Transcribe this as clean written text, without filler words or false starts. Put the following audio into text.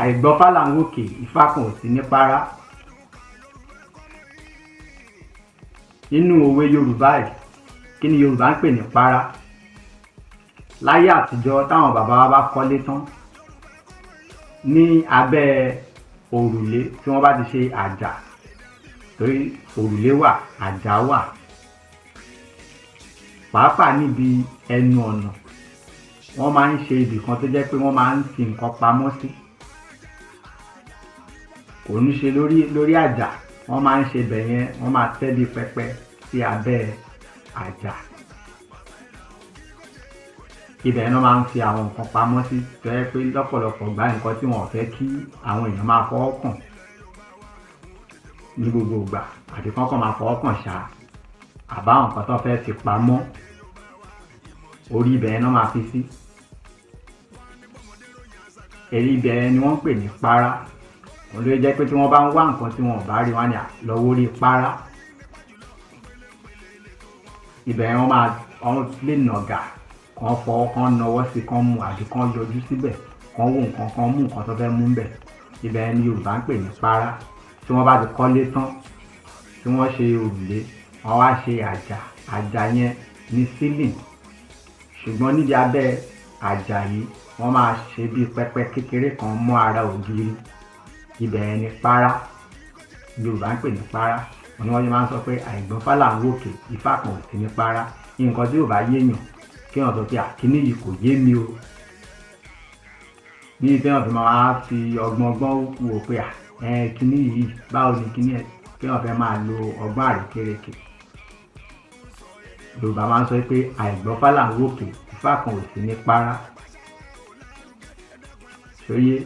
Àìgbọ́fá là ń wòkè, ifá kan ò sí ní párá. Nínú òwe Yorùbá yìí, kí ni Yorùbá ń pè ní párá? Láyé àtijọ́, táwọn bàbá wa bá kọ́lé tán, ní abẹ́ òrùlé tí wọ́n bá ti ṣe àjà, torí òrùlé wà, àjà wà, pàápàá níbi ẹnu ọ̀nà, wọ́n máa ń ṣe ibì kan tó jẹ́ pé wọ́n máa ń fi nǹkan pamọ́ sí. Kò ní ṣe lórí àjà, wọ́n máa ń ṣe ibẹ̀ yẹn, wọ́n máa tẹ́ bí pẹpẹ sí abẹ́ àjà. Ibẹ̀ náà máa ń fi àwọn nǹkan pamọ́ sí, tó jẹ́ pé lọ́pọ̀lọpọ̀ ìgbà, nǹkan tí wọn ò fẹ́ kí àwọn èèyàn máa fọwọ́ kàn ní gbogbo ìgbà, àbí kán kàn máa fọwọ́ kàn ṣá, àbáwọn nǹkan tó fẹ́ fi pamọ́, orí ibẹ̀ yẹn náà máa fi sí. Èrí ibẹ̀ yẹn ni wọ́n ń pè ní párá. Òun ló jẹ́ pé tí wọ́n bá ń wá nǹkan tí wọn ò bá rí, wọn á ní lọ́wọ́ orí párá. Ibẹ̀ yẹn wọ́n máa, wọ́n lè nàgà kán fọwọ́, kán nawọ́ sí, kán mú, àbí kán yọjú síbẹ̀, kán wò nǹkan, kán mú nǹkan tó fẹ́ mú ńbẹ̀. Ibẹ̀ yẹn ni Yorùbá ń pè ní párá. Tí wọ́n bá ti kọ́lé tán, tí wọ́n ṣe òrùlé, wọ́n wá ṣe àjà. Àjà yẹn ní ceiling, ṣùgbọ́n níbi abẹ́ àjà yìí, wọ́n máa ṣe bí pẹpẹ kékeré kan mọ́ ara ògiri. Ibẹ̀ yẹn ni párá, Yorùbá ń pè ní párá. Òun ni wọ́n ṣe máa ń sọ pé àìgbọ́fá là ń wòkè, ifá kan ò sí ní párá. Nǹkan tí ò bá yéèyàn, kéèyàn sọ pé àkíní yìí kò yé mi o, ní téèyàn fi máa fi ọgbọ́n ọgbọ́n wò pé à ẹ kíní yìí, báwo ni kíní ẹ, kéèyàn fẹ́ máa lo ọgbọ́n àrékérekè. Yorùbá máa ń sọ pé àìgbọ́fá là ń wòkè, ifá kan ò sí ní párá. Ṣóyé?